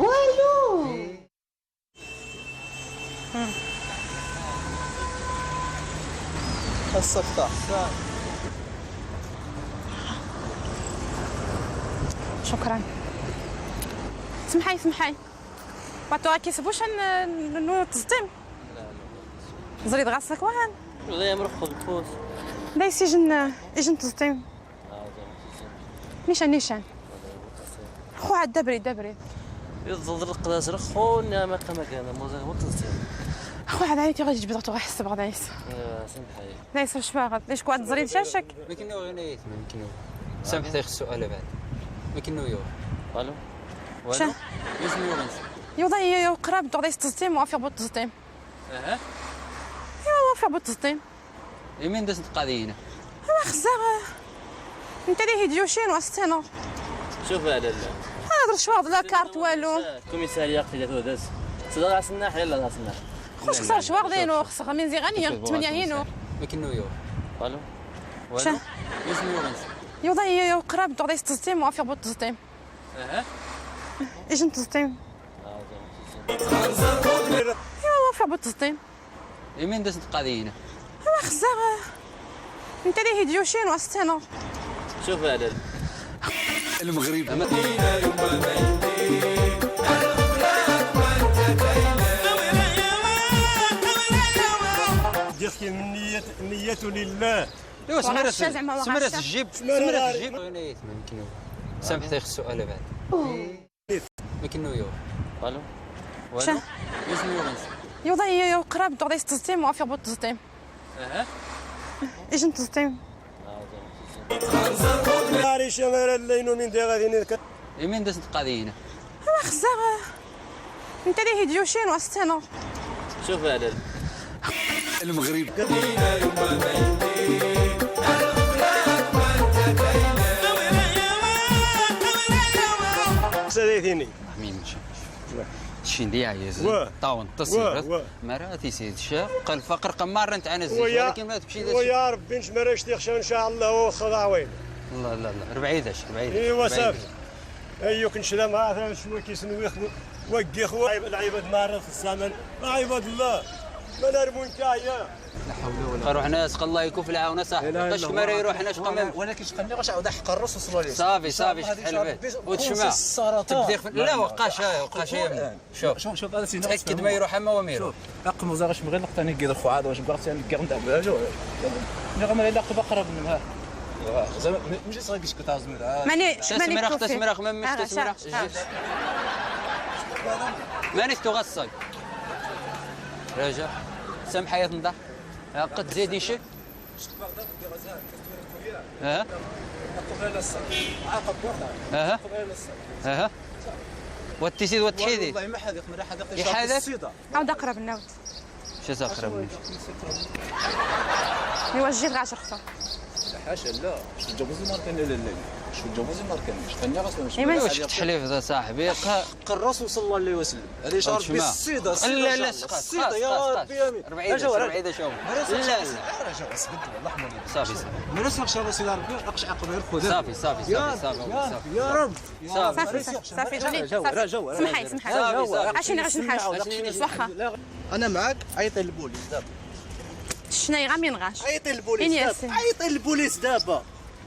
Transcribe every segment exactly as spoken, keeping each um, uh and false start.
Walu. Ass-a kter. شكرا. سمحي، سمحي. Baṭu-agi s buca n, n, n tẓeṭṭim? Ẓrid ɣas ak wahan. Ula yamrux xud fus. Da is ijen, ijen tẓeṭṭim. Nican, nican. Xu, ɛad d abrid, d abrid. Iẓẓel lqdas xu, nna ma qama gana, ma ẓer waqt tẓeṭṭim. Xu, ɛad ɛayt ɣa jbed ɣa ḥseb ɣa dayis. Samḥay. Dayis, ur cfaɣ, d acu ad tẓrid cacak? Makin ur ɣinayt, makin ur. Samḥ, ixṣṣ sual abɛad. Makin ur yuɣ. Walu? Ca? Walu? Yusmi yuɣ. Yuḍa, yuḍa, qrab, duɣ dayis tẓeṭṭim, u afiɣ bu tẓeṭṭim. Aha. Iwa, afiɣ bu tẓeṭṭim. Imin d as-tqadiyin. Awa xzaɣ. Nta di hidyucin wa s-tiniḍ. Cuf a lalla. Hada ccwaɣ d la carte walu. Kumisarya qtila tudas. Tda ɣas nnaḥ, yalla ɣas nnaḥ. Xus xsar ccwaɣ dinu, xsar min ziɣ ani, tmenya hinu. Makin ur yuɣ. Walu? Ca? Yusmi yuɣ. Yuḍa, yuḍa, qrab, duɣ dayis tẓeṭṭim, u afiɣ bu tẓeṭṭim. Aha. Ijen tẓeṭṭim. Iwa, afiɣ bu tẓeṭṭim. Imin d as-tqadiyin. Awa xzaɣ. Nta di hidyucin wa s-tiniḍ. Cuf a lalla. Lmeɣrib. Ddiɣ-k nniya, nniya lillah. Iwa, semras, semras jib, semras jib. Samḥ, ixṣṣ sual abɛad. Makin ur yuɣ. Walu? Ca? Walu? Yusmi yuɣ. Yuḍa, yuḍa, qrab, duɣ dayis tẓeṭṭim, u afiɣ bu tẓeṭṭim. Aha. Ijen tẓeṭṭim. Ari ca ara llaynu min diɣ ad ini. Imin d as-tqadiyin. Awa xzaɣ. Nta di hidyucin wa s-tiniḍ. Cuf a lalla. Lmeɣrib. Sadaytini. Amin. Cindi ɛyiz. Wa. Ṭawen ṭṭasirat. Wa, wa. Mara tisid ca qal faqr qamar n tɛana zid. Wa ya. Walakin ma tmci. Wa ya Ṛebbi, nec mara ctiɣ ca, in ca Allah, wa xḍa wayn. La, la, la. Rebɛidac, rebɛidac. Iwa, safi. Ayyuk n clam, ha, atan cnu kis n wix, waggi xwa, lɛibad marra f ssaman, lɛibad Allah, ma narmun kaya. Ruḥ nas, Allah ikuf lɛawna, saḥbi. Qac mara iruḥ nas qamam. Walakin cqanni ɣac ɛawda ḥeq Ṛṛusul ṣalla Llahu ɛalayhi wa sallam. Safi, safi, cḥal bad. U tcma. Tbdiɣ f-, la, waqac, waqac. Cuf. Cuf, cuf, hada sin. Tأكد ma iruḥ ama wa ma iruḥ. Aqem ẓer acmɣil qtani gid xwa, hada wac gwaɣ tani gid nda bla jo. Ni ɣamar ila qba qrab n ha. Zama mji sɣa gis kut azmir. Mani, mani tasmirax, tasmirax, ma mji tasmirax. Mani tuɣaṣṣay. Raja. Samḥ a yat nḍa. Qed zid icek. Aha. Aha. Aha. Wa tisid wa tḥidi. Iḥadak. Awd aqrab nawt. Ca taqrab nawt. Iwa jjid ɣa cerxsa. Ḥaca, la. Cfu ǧawaz imarkan, la, la, la. Cfu ǧawaz imarkan. Cfu ǧawaz imarkan. Iman. Wa cft ḥlif da saḥbi. Ṛṛusul ṣalla Llahu ɛalayhi wa sallam. Hada yecɛer bi ṣṣida, ṣṣida, la, la, ṣṣida, ya Ṛebbi, amin. Ṛebɛida, ṛebɛida, cuf. La, la. Ṛaja, ṣṣida, wallah ma. Safi, safi. Mara sax ca ṣṣida Ṛebbi, aqc aqbayl xuda. Safi, safi, safi, safi. Ya Ṛebbi. Safi, safi, safi. Smḥay, smḥay. Safi, safi. Acini, acini ḥac. Acini, acini. Waxa. Ana mɛak, ɛiṭi lbulis daba. Cna iɣa min ɣac. Ɛiṭi lbulis daba. Ɛiṭi lbulis daba.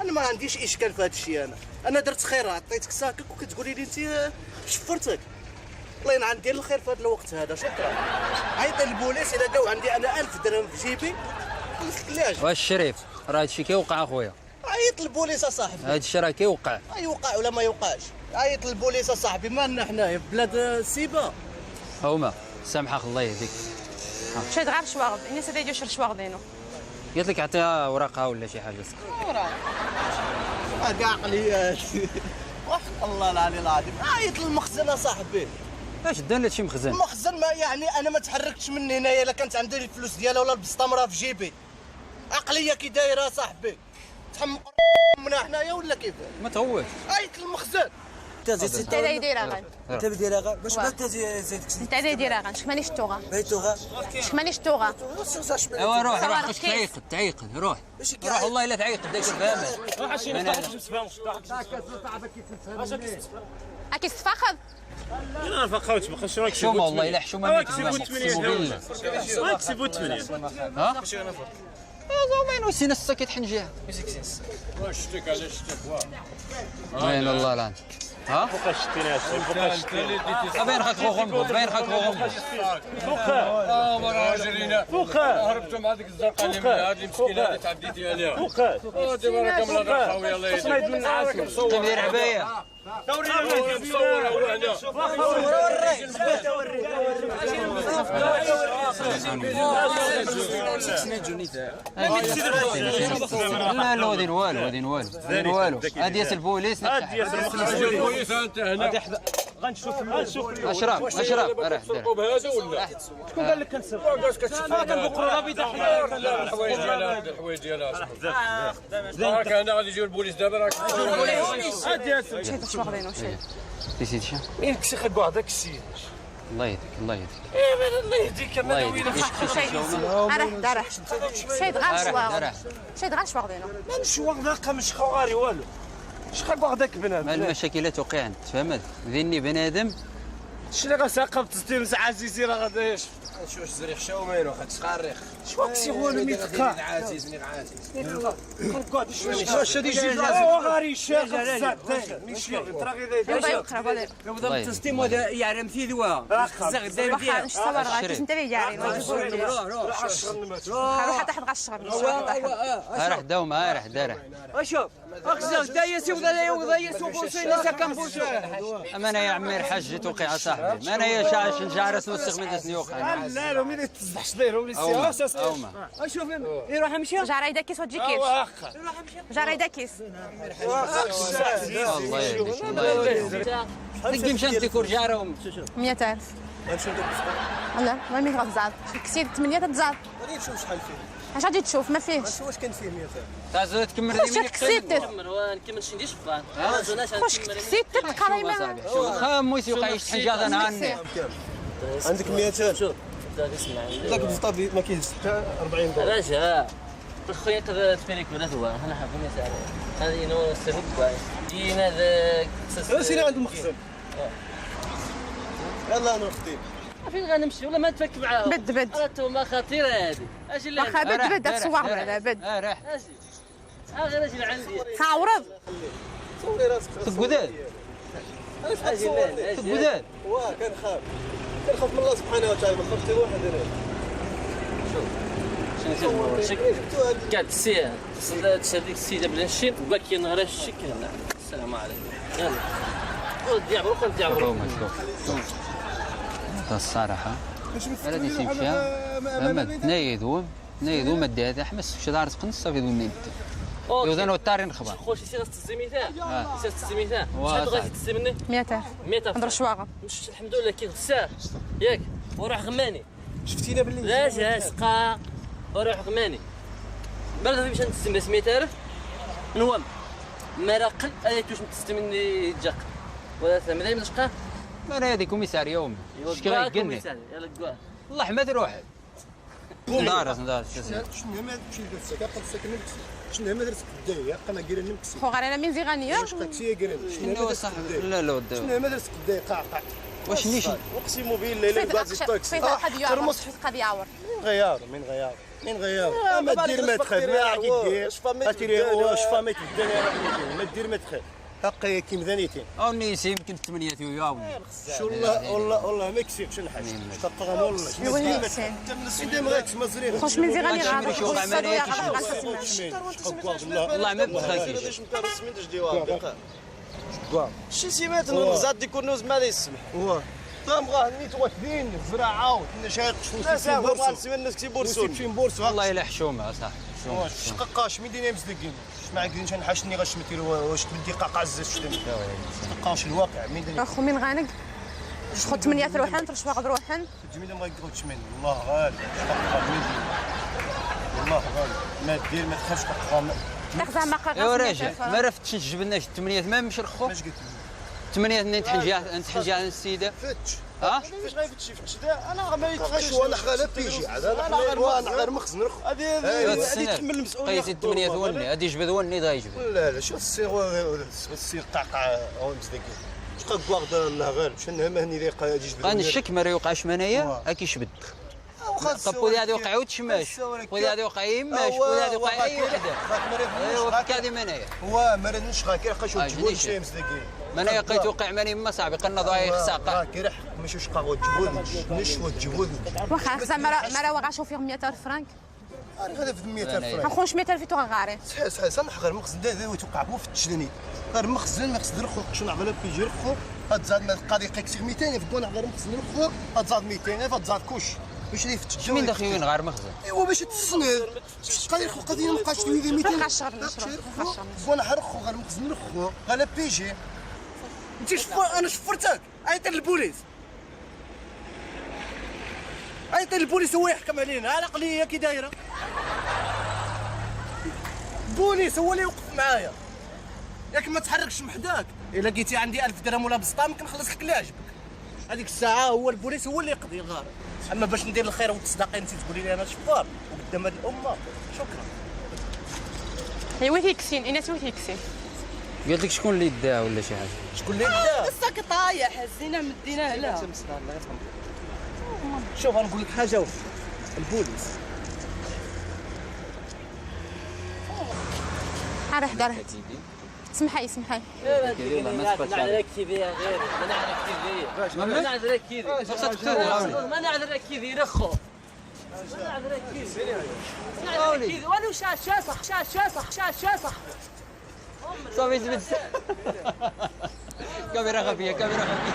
Ana ma ɛandic ickan f hada cci ana. Ana drt xir, ɛṭituk ṣṣak-ik u ktquli li nti, eh, cfrtk. Wallah in ɛandi lxir f hada lweqt hada, cukran. Ɛiṭi lbulis, ila llaw ɛandi ana alf drhem f jibi. Wa Crif, ra hada cci ka iwqeɛ a xuya. Ɛiṭ lbulis a ṣaḥbi. Hada cci ra ka iwqeɛ. Iwqeɛ wala ma iwqeɛc. Ɛiṭ lbulis a ṣaḥbi, ma nna ḥna blad, eh, ssiba. Huma, samḥ-ax, Allah yehdik. Ca tɣar ccwaɣeḍ, ini-as ad iyi-d-yucer ccwaɣeḍ-inu. Qalt lek ɛṭiha awraq-a wala ci ḥaǧa. Awraq. Hada ɛqliyat. Waḥq Allah lɛali lɛaḍim. Ɛiṭ lmexzen a ṣaḥbi. Acu ddan la ci mexzen? Lmexzen ma, yeɛni, ana ma tḥerrktc minn hina ila kant ɛandi lflus diyala wala lbesṭa mra f jibi. Ɛqliya ki dayra a ṣaḥbi. Tḥemmeq mna ḥnaya wala kif? Ma tɣewwat. Ɛiṭ lmexzen. Netta d ay d-iraɣen. Netta d ay d-iraɣen. Bac ma netta d ay d-iraɣen. Cek mani cettuɣa. Cek mani cettuɣa. Ewa, ruḥ, ruḥ, xec tɛiqed, tɛiqed, ruḥ. Ruḥ, والله إلا تعيقد، داك الفهم. Ad k-istefaqeḍ. Ḥcuma, والله إلا ḥcuma. Ha? Aẓ-, ma inu sin ass-a kitḥenjiɛ. Ayen Allah lan. Ha? Abayen xak ɣuɣum, abayen xak ɣuɣum. فوق. هربتوا مع ديك الزرقاء اللي من هذه المسكينة اللي تعديتي عليها. فوق. آه، دي بركة من الله، خويا، الله يهديك. قيم دير عباية. لا، لا، هادي والو، هادي والو. هادي والو. هادي البوليس. هادي البوليس، انت هنا. غنشوف، غنشوف. اشرف، اشرف، راه دير. شكون قال لك كنسرق؟ آه، كنقول راه بيدخل. لا، الحوايج ديالها، الحوايج ديالها. راك هنا غادي يجيو البوليس دابا، راك. شهد، واش واخدينو، شهد؟ نسيت شي؟ وين كسي خد بعضك السيد؟ الله يهديك، الله يهديك. إيه، من الله يهديك، الله يهديك. وين؟ شهد، راه. شهد، غير شواغ. شهد، غير شواغ دينو. ما نشواغ ذاك، مش خواري والو. شخي بعضك بنادم. ما المشاكل توقع عند، تفهمت؟ ذيني بنادم. شنو غا ساقب تستلم عزيزي راه غادي. شوش زريخ شاو ماينو خد سخاريخ. شواك سي هو اللي ميتقا. عزيز، مين عزيز. واش هادي شي؟ هو غاري شيخ. يلا يقرا بالك. يبدا التسليم وهذا يعلم في دوا. واخا نشتي ورا غادي انت اللي جاري. روح، روح. روح حتى حد غا الشغل. روح داوم، ها راه دارها. اشوف. اخزر دايس ولا لا ولا يس وبوسي نسا كان بوسي. اما انا يا عمي الحاج جيت وقيعه صاحبي، ما انا يا شاش نجارس نسخ من دسني وقع. لا، لا، مين تزحش داير ولا سي. اوما. اشوف، يروح يمشي. جاري داكيس وتجي كيش. جاري داكيس. الله يهديك، الله يهديك. تجي مشان ديكور جارهم. مية ألف. لا، ما مين غتزعل. كسيد ثمانية تتزعل. غادي نشوف شحال فيه. اش غادي تشوف؟ ما فيهش. اش واش كان فيه مية ألف؟ تازو تكمل. واش لي كسيت؟ نكمل، واش كسيت؟ تقراي ما. واخا مويس يوقع شي حاجه غنهني. عندك مية ألف؟ شوف، شوف، داك اسمع عندي. داك بزطا ما كاينش حتى أربعين دولار. علاش؟ ها. خويا، قد تبيني كبرات هو، انا حافظني سعر. هذه نو سيفك باي. دينا ذاك. سينا عند المخزن. يلا نروح ديما. فين غنمشي؟ ولا ما تفك معاهم؟ بد، بد. راه توما خطيره هذه. اش اللي واخا بد، بد، تسوق ولا بد. اه، راح. اش؟ ها غير اش اللي عندي. تعورض. صوري راسك. تقودان. اش غتصورني؟ تقودان. واه، كنخاف. كنخاف من الله سبحانه وتعالى، ما خفتش حتى واحد انا. شوف. شنو تيقول شك؟ كاع السي، تسد هذيك السيده بلا شي، باكي نهار الشك هنا. السلام عليكم. يلا. ودي عبروك، ودي عبروك. هو مشكور. الصراحة. أنا دي سيمشيا. أما تنايدو، تنايدو ما ديها حمس، شي دار تقنص صافي دون نيمت. أوكي. يوزن وطاري نخبر. خوش، يصير تسميتها. آه. يصير تسميتها. واه، شحال بغيتي صاحبي. تسمني؟ مية ألف. مية ألف. نهضر شواغ. مش الحمد لله كي غساه. ياك. وروح غماني. شفتينا باللي لا، جا سقا. وروح غماني. بلغ باش نتسمى سميت عارف. نوام. ما راقل، اي توش نتسمى ني جاق. ولا سمي دايما شقا. ما انا هذيك كوميساريا ومي. شكي غيقلني؟ يلا كوا. الله ما تروح. ندار، ندار. شنو ما شي درت سكا قد سكن نمكسي. شنو ما درت كداي، قنا قير نمكسي. خو غير انا من زيغانيه. واش قد سي قير؟ شنو ما درت كداي؟ لا، لا، لا. شنو ما درت كداي، قاع، قاع. واش نيش؟ اقسم بالله الا قاعد الطاكسي. فيها قد يعور. قد يعور. من غيار، من غيار. من غيار. آه، ما دير ما تخاف، ما راك دير. شفا ما تبدا. ما دير ما تخاف. حقي كيما ذانيتين. او نيس يمكن ثمانية يوم. شو والله، والله، والله ما كسبتش الحاج. شكا قرام والله. ما دير ما تخاف. انت ما غاكش مزرين. خوش من زي غاني غاضب. خوش صدو يا غاضب. والله ما بخاكيش. شي سيمات نزاد ديكور نوز ما لي يسمح. هو. طام غاه نيت واكلين، زراعة، وتنا شايق، شنو لا، سيتي سا، بورصو. طبعاً سيمات ناس كي بورصو. سيتي بورصو، ها. والله إلا حشومة، صح. حشومة، حشومة. شقاقاش، مين دينا مزدقين. شمع قدين شان حاشني غاش متير و-، واش تبدي قاقا عزة شتني. شقاقاش الواقع، مين دينا. أخو مين غانق؟ شخو تمنية روحن، ترش واغد روحن. جميلة ما يقولش من، والله غالي. شقاقا مين دينا. والله غالي. ما دير، ما تخافش قاقا ما. تاخذها ما قاقا ايوا سميتها راجع، فا. ما راه فتش جبنا شي ثمانية، ما مش رخو. ماش قلت لي؟ ثمانية اثنين تحنجا، تحنجا السيدة. فتش. ها؟ علاش غيفتش، يفتش دا؟ انا ما يتفتش. غير شو، انا غير بيجي، انا غير مخزن رخو. هذه، هذه، هذه تكمل المسؤولية. قيسي ثمانية ثواني، هذه يجبد وني دا يجبد. لا، لا، شو السيغ، السيغ قعقع، هو مزدكي. شقا كواغ دا الله غالب، شنو ما هني لي قا يجبد. قان الشك ما يوقعش منايا، هاكي شبد. طب خذ هذه وقع وتشماش، خذ هذه وقع يماش، خذ هذه وقع اي وحده. ايوا فك هذه منايا. هو ما رنش غاكي، خاش وتجبد شي مزدكي. منايا قيت وقع ماني ما صاحبي، قلنا ضايع خساقه. كي رح مش وش قاغو تجبد، نش وتجبد. واخا خصها مرا، مرا وغا شوفي مية ألف فرانك. انا هذا في مية ألف فرانك. خمسمية ألف تو غاري. صحيح، صحيح، صح، غير مخزن دا، دا يتوقع بو في التشدني. غير مخزن، مخزن رخو، شنو عمل بيجي رخو، هاد زاد ما قاضي قيك سيغ ميتين ألف، كون غير مخزن رخو، هاد زاد ميتين ألف، هاد زاد كوش. باش لي في التشدني. شمين داخل وين غير مخزن؟ ايوا باش تسند. قال لك قضيه ما بقاش لي ميتين. بقى شهر نشرب، بقى شهر نشرب. بون حرخو غير مخزن رخو، غير بيجي. انت شفر، انا شفرتك. عيط للبوليس. عيط للبوليس، هو يحكم علينا، على الأقل هي كي دايرة. البوليس هو اللي يوقف معايا. ياك ما تحركش من حداك. إلا جيتي عندي ألف درهم ولا بسطام، كنخلص لك اللي عجبك. هذيك الساعة هو البوليس هو اللي يقضي الغرض. أما باش ندير الخير والتصدقة، أنت تقولي لي أنا شفار وقدام هاد الأمة. شكرا. هي وين هي كسين؟ إيناس وين هي كسين؟ قالت لك شكون اللي داها ولا شي حاجة؟ شكون اللي داها؟ الساك طايح، هزينا مديناه لها. شوف، غنقول لك حاجة وحدة. البوليس. ها راه دار. سمحي، سمحي. كيدي، والله ما سبقت عليك. كيدي يا غير. ما نعرف كيدي. ما نعرف كيدي. ما نعرف كيدي، رخو. صافي، جبد. كاميرا خفية، كاميرا خفية.